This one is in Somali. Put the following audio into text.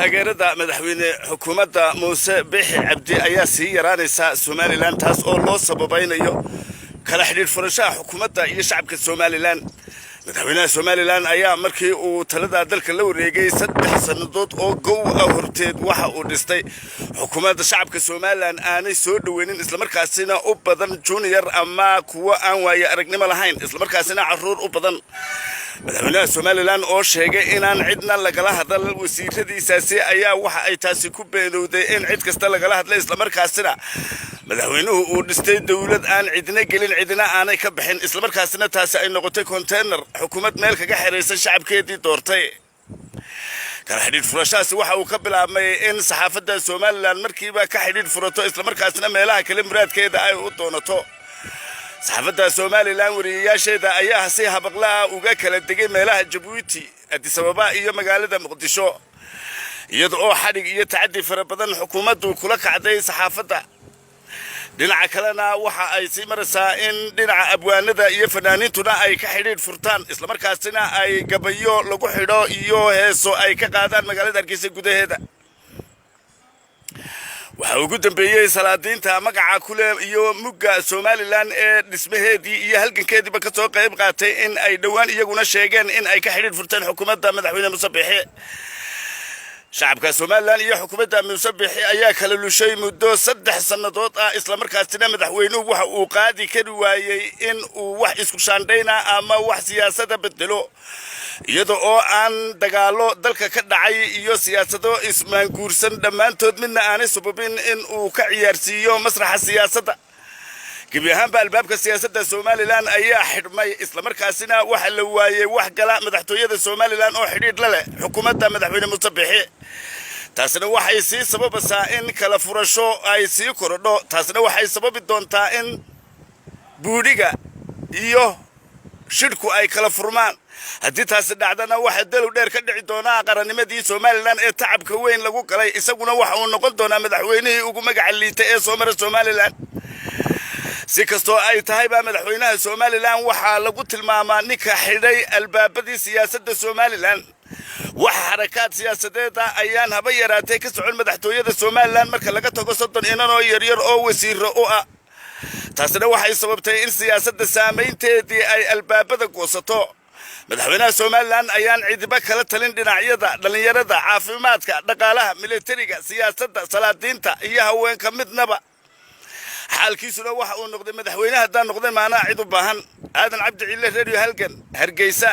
Taageerada madaxweyne xukuumadda Muuse Biixi Cabdi ayaa sii yaraanaysa Somaliland, taas oo loo sababaynayo kala xidhiidh furashaha xukuumadda iyo shacabka Somaliland. Madaxweynaha Somaliland ayaa markii uu talada dalka la wareegay 3 sannadood oo gow ah horteed waxa uu dhistay xukuumadda shacabka Somaliland aanay soo dhoweynin, islamarkaasina u badan junior ama kuwo aan waaye aragnimo lahayn, islamarkaasina caruur u badan. Madaxweynaha Somaliland oo sheegay inaan cidna lagala hadal wasiiradiisaasi ayaa waxa ay taasi ku beenowday in cid kasta lagala hadlay, islamarkaasina madaxweynuhu uu dhistay dowlad aan cidna gelin, cidna aanay ka bixin, islamarkaasina taasi ay noqotay container xukuumad meel kaga xeraysan shacabkeedii doortay. Kala xidhiidh furashahaasi waxa uu ka bilaabmay in saxaafadda Somaliland markiiba ka xidhiidh furato, islamarkaasina meelaha kale muraadkeeda ay u doonato. Saxaafadda Somaliland wariyayaasheeda ayaa si habaqlaha uga kala degay meelaha Jabuuti, Addis Ababa iyo magaalada Muqdisho, iyada oo xadhig iyo tacaddi fara badan xukuumaddu kula kacday saxaafadda. Dhinaca kalena waxa ay sii maraysaa in dhinaca abwaanada iyo fanaaniintuna ay ka xidhiidh furtaan, islamarkaasina ay gabayo lagu xidho iyo heeso ay ka qaadaan magaalada Hargeysa gudaheeda. Waxaa ugu dambeeyey salaadiinta magaca kule iyo mugga Somaliland ee dhismaheedii iyo halgankeediiba ka soo qayb qaatay in ay dhowaan iyaguna sheegeen in ay ka xidhiidh furteen xukuumadda madaxweyne Muuse Biixi. Shacabka Somaliland iyo xukuumadda Muuse Biixi ayaa kala lushay muddo 3 sannadood ah, islamarkaasina madaxweynuhu waxa uu qaadi kari waayey in uu wax isku shaandhayna ama wax siyaasada bedelo, iyada oo aan dagaallo dalka ka dhacay iyo siyaasado ismaanguursan dhammaantood midna aanay sababin in uu ka ciyaarsiiyo masraxa siyaasadda. Gebi ahaanba albaabka siyaasadda Somaliland ayaa xidhmay, islamarkaasina waxa la waayey wax gala madaxtooyada Somaliland oo xidhiidh la leh xukuumadda madaxweyne Muuse Biixi. Taasina waxay sii sababaysaa in kala furasho ay sii korodho. Taasina waxay sababi doontaa in buudhiga iyo shidhku ay kala furmaan. Haddii taasi dhacdana, waxaa dalow dheer ka dhici doonaa qarannimadii Somaliland ee tacabka weyn lagu galay. Isaguna waxa uu noqon doonaa madaxweynihii ugu magaca liitay ee soo mara Somaliland. Si kastoo ay tahay baa madaxweynaha Somaliland waxaa lagu tilmaamaa ninka xidhay albaabadii siyaasadda Somaliland. Wax xarakaad siyaasadeeda ayaan haba yaraatee ka socon madaxtooyada Somaliland, marka laga tago 30 inan oo yaryar oo wasiiro u ah. Taasina waxay sababtay in siyaasadda saamaynteedii ay albaabada goosato. Madaxweynaha Somaliland ayaan cidiba kala talin dhinacyada dhallinyarada, caafimaadka, dhaqaalaha, militariga, siyaasadda, salaadiinta iyo haweenka midnaba. Xaalkiisuna waxa uu noqday madaxweyne haddaan noqday maanaa cid u baahan. Aadan Cabdi Ciile, Radio Halgan, Hargeysa.